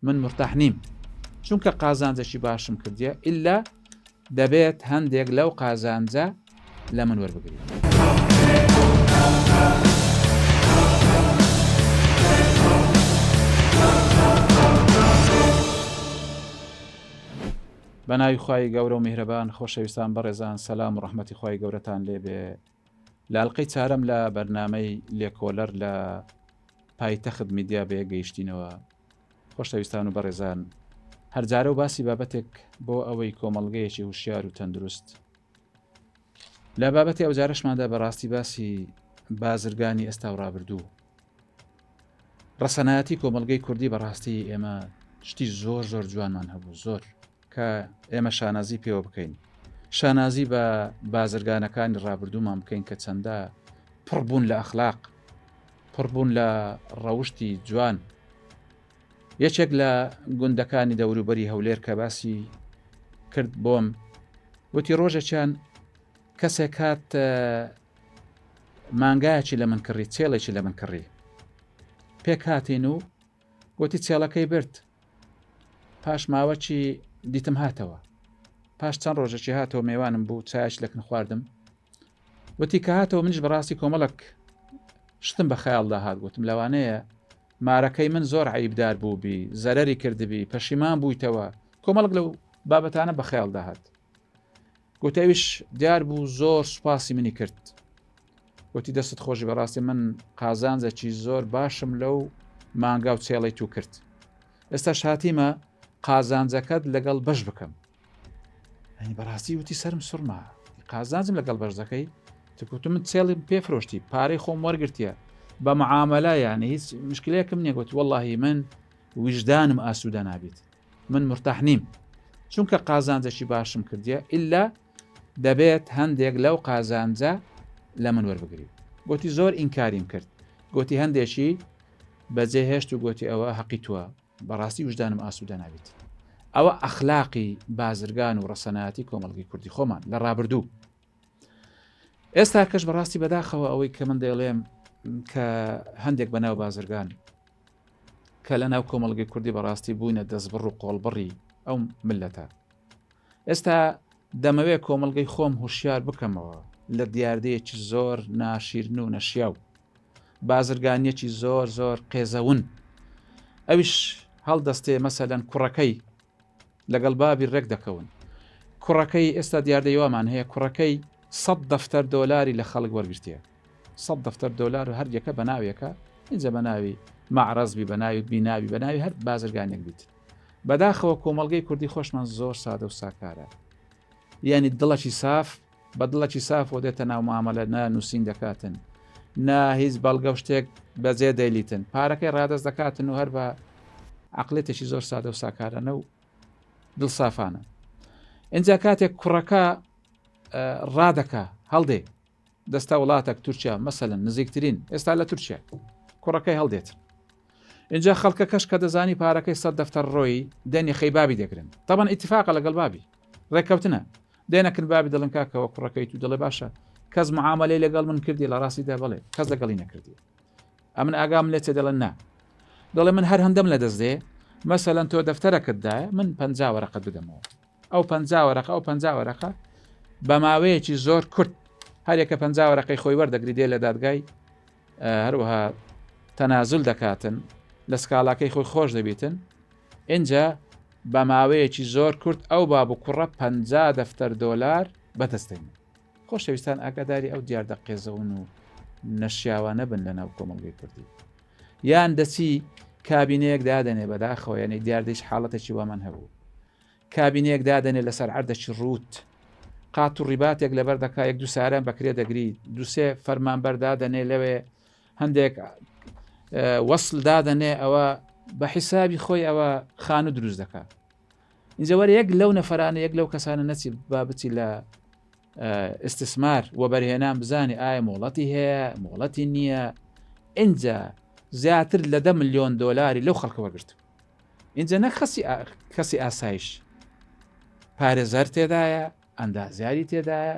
من مرتاح نیم چونکە قازانجێکی باشم کردیە ئللا دەبێت هەندێک لەو قازانجە لە من وەربگری. بە ناوی خوای گەورە و میهرەبان خۆشەویستان بەڕێزان سەلام و ڕەحمەتی خوای گەورەتان لێبێ لە ئەلقەی چارەم لە بەرنامەی لێکۆلەر لە پایتەخت میدیا بەیەک گەیشتینەوە خۆشەویستان و بەڕێزان هەرجارە و باسی بابەتێک بۆ ئەوەی کۆمەڵگەیەکی هوشیار و تەندروست لە بابەتی ئەوجارەشماندا بەڕاستی باسی بازرگانی ئێستا و ڕابردوو ڕەسەنایەتی کۆمەڵگەی کوردی بەڕاستی ئێمە شتی زۆر زۆر جوانمان هەبوو زۆر کە ئێمە شانازی پێوە بکەین شانازی بە بازرگانەکانی ڕابردوومان بکەین کە چەندە پڕ بوون لە ئەخلاق پڕ بوون لە ڕەوشی جوان یەکێک لە گوندەکانی دەوروبەری هەولێر کە باسی کرد بۆم وتی ڕۆژێکیان کەسێک هات مانگایەکی لە من کڕی چێڵێکی لە من کڕی پێک هاتین و گوتی چێڵەکەی برد پاش ماوەکی دیتم هاتەوە پاش چەند ڕۆژێکی هاتەوە مێوانم بوو چایش لەکن خواردم وتی کە هاتەوە منیش بەڕاستی کۆمەڵک شتم بە خەیاڵدا هات گوتم لەوانەیە مارەکەی من زۆر عیبدار بووبی زەرەری کردبی پەشیمان بوویتەوە کۆمەڵک لەو بابەتانە بە خەیاڵدا هات گوتی ئەویش دیار بوو زۆر سوپاسی منی کرد گوتی دەستت خۆشی بەڕاستی من قازانجێکی زۆر باشم لەو مانگا و چێڵی تو کرد ئێستا شاتیمە قازانجەکەت لەگەڵ بەش بکەم ئەنی بەڕاستی وتی سرم سوڕما قازانجم لەگەڵ بەش دەکەی تکوتم من چێڵیم پێ فرۆشتی پارەی خۆم وەرگتیە بە معاملە یعنی هیچ مشکلێکم نییە گوت واللهی من ویژدانم ئاسوودە نابیت من مرتاح نیم چونکە قازانجێکی باشم کردیە ئللا دەبێت هەندێک لەو قازانجە لە من وەربگری گوتی زۆر ئینکاریم کرد گوتی هەندێکی بەجێ هێشت و گوتی ئەوە حەقی تووە بەڕاستی وژدانم ئاسوودە نابێت ئەوە ئەخلاقی بازرگان و ڕەسەناتی کۆمەڵگەی کوردی خۆمان لە ڕابردوو ئێستا کەش بەڕاستی بەداخەوە ئەوەی کە من دەیڵێم کە هەندێک بەناو بازرگان کە لە ناو کۆمەڵگەی کوردی بەڕاستی بووینە دەستبڕ و قۆڵبڕی ئەو ملەتە ئێستا دەمەوێت کۆمەڵگەی خۆم هوشیار بکەمەوە لە دیاردەیەکی زۆر ناشیرن و نەشیاو بازرگانیەکی زۆر زۆر قێزەون ئەویش هەڵدەستێ مەسەلەن کوڕەکەی لەگەڵ بابی ڕێک دەکەون کوڕەکەی ئێستا دیاردەی وامان هەیە کوڕەکەی سە دەفتەر دۆلاری لە خەڵک وەرگرتیە سە دەفتەر دۆلار و هەر یەکە بە ناوێکە اینجا بە ناوی معرەز بی بە ناوی بیناوی بە ناوی هەر بازرگانێک بیت بەداخەوە کۆمەڵگەی کوردی خۆشمان زۆر سادە و ساکارە یعنی دڵەکی ساف بە دڵەکی سافەوە دێتە ناو معامەلە نە نووسین دەکاتن نە هیچ بەڵگە و شتێک بەجێ دەیلیتن پارەکەی ڕادەست دەکاتن و هەر بە عقلێتێکی زۆر سادە و ساکارانە و دڵسافانە اینجا کاتێک کوڕەکە ڕادەکە هەڵدێ دەستە وڵاتەک تورکیا مەسەلەن نزیکترین ئێستا لە تورکیا کوڕەکەی هەڵدێت اینجا خەڵکەکەش کە دەزانی پارەکەی سە دەفتەر ڕۆی دەنی خەی بابی دەگرن تەبەن ئیتفاقە لەگەڵ بابی ڕێککەوتنە دێنەکن بابی دەڵێن کاکەوە کوڕەکەی تو دەڵێ باشە کەس معاملەی لەگەڵ من کردی لە ڕاستیدا بڵێ کەس لەگەڵی نەکردی ئەمن ئاگام لێ چێ دەڵێن نا دەڵێ من هەر هەندەم لە دەست دێ مەسەلەن تۆ دەفتەرەکەت دایە من پ وەرەقەت بدەمەوە ئەو پ وەرەقە ئەو پ وەرەقە بە ماوەیەکی زۆر کورت هەرێکە پ وەرەقەی خۆی وەردەگری دێ لە دادگای هەروەها تەنازل دەکاتن لە سکاڵاکەی خۆی خۆش دەبیتن ئینجا بە ماوەیەکی زۆر کورت ئەو باب و کوڕە 50 دەفتەر دۆلار بەدەست دێنن. خۆشەویستان ئاگاداری ئەو دیاردە قێزەون و نەشیاوانە بن لە ناو کۆمەڵگەی کوردی. یان دەچی کابینەیەک دادەنێ بەداخەوە یعنی دیاردەیش حاڵەتێکی وامان هەبوو. کابینەیەک دادەنێ لەسەر عەردەکی ڕووت قات و ڕیباتێک لەبەر دەکا یەک دوو ساران بەکرێ دەگری دووسێ فەرمانبەر دادەنێ لەوێ هەندێک وەصل دادەنێ ئەوە بە حیسابی خۆی ئەوە خانوو دروست دەکات اینجا وەرە یەک لەو نەفرانە یەک لەو کەسانە نەچی با بچی لە استثمار وەبەرهێنان بزانانی ئایا مۆڵەتی هەیە مۆڵەتی نییە اینجا زیاتر لە دە ملیۆن دۆلاری لەو خەڵکە وەرگرت اینجا نەک خەسی کەسی ئاسایش پارێزەر تێدایە ئەندازیاری تێدایە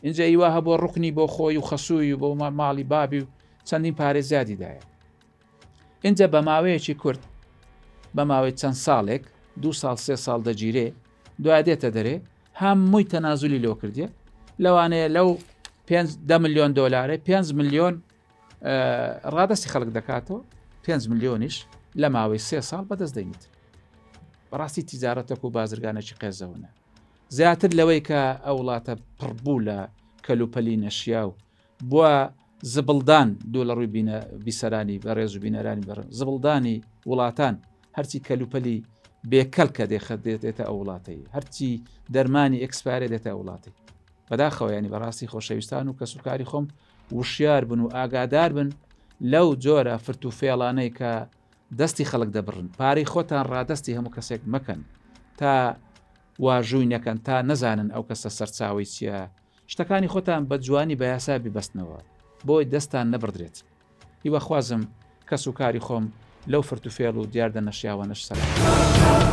اینجا ئیوا هەبووە ڕکنی بۆ خۆی و خەسووی و بۆ ماڵی بابی و چەندین پارێ زیادی دایە اینجا بە ماوەیەکی کورت بە ماوەی چەند ساڵێک دو ساڵ سێ ساڵ دەگیرێ دوای دێتە دەرێ هەمووی تەنازولی لۆ کردیە لەوانەیە لەو 5 ملیۆن دۆلارێ 5 ملیۆن ڕادستی خەڵک دەکاتەوە 5 ملیۆنیش لە ماوەی سێ ساڵ بەدەست دەینیت بەڕاستی تیجارەتەک و بازرگانێکی قێزەونە زیاتر لەوەی کە ئەو وڵاتە پڕبوو لە کەلوپەلی نەشیاو بووە زبڵدان دوو لە ڕووی بینە بیسەرانی بەڕێز و بینەرانی بەڕێز زبڵدانی وڵاتان هەرچی کەلوپەلی بێکەلکە دێخە دێتە ئەو وڵاتەی هەرچی دەرمانی expire ێ دێتە وڵاتی بەداخەوە ینی بەڕاستی خۆشەویستان و کەسوکاری خۆم وشیار بن و ئاگادار بن لەو جۆرە فرت و فێڵانەی کە دەستی خەڵک دەبڕن پارەی خۆتان ڕادستی هەموو کەسێک مەکەن تا واژووی نەکەن تا نەزانن ئەو کەسە سەرچاوی چییە شتەکانی خۆتان بە جوانی بە یاسا بیبەستنەوە بۆی دەستتان نەبڕدرێت. هیواخوازم کەس و کاری خۆم لەو فرت و فێڵ و دیاردە نەشیاوانەش سەلامەت بن.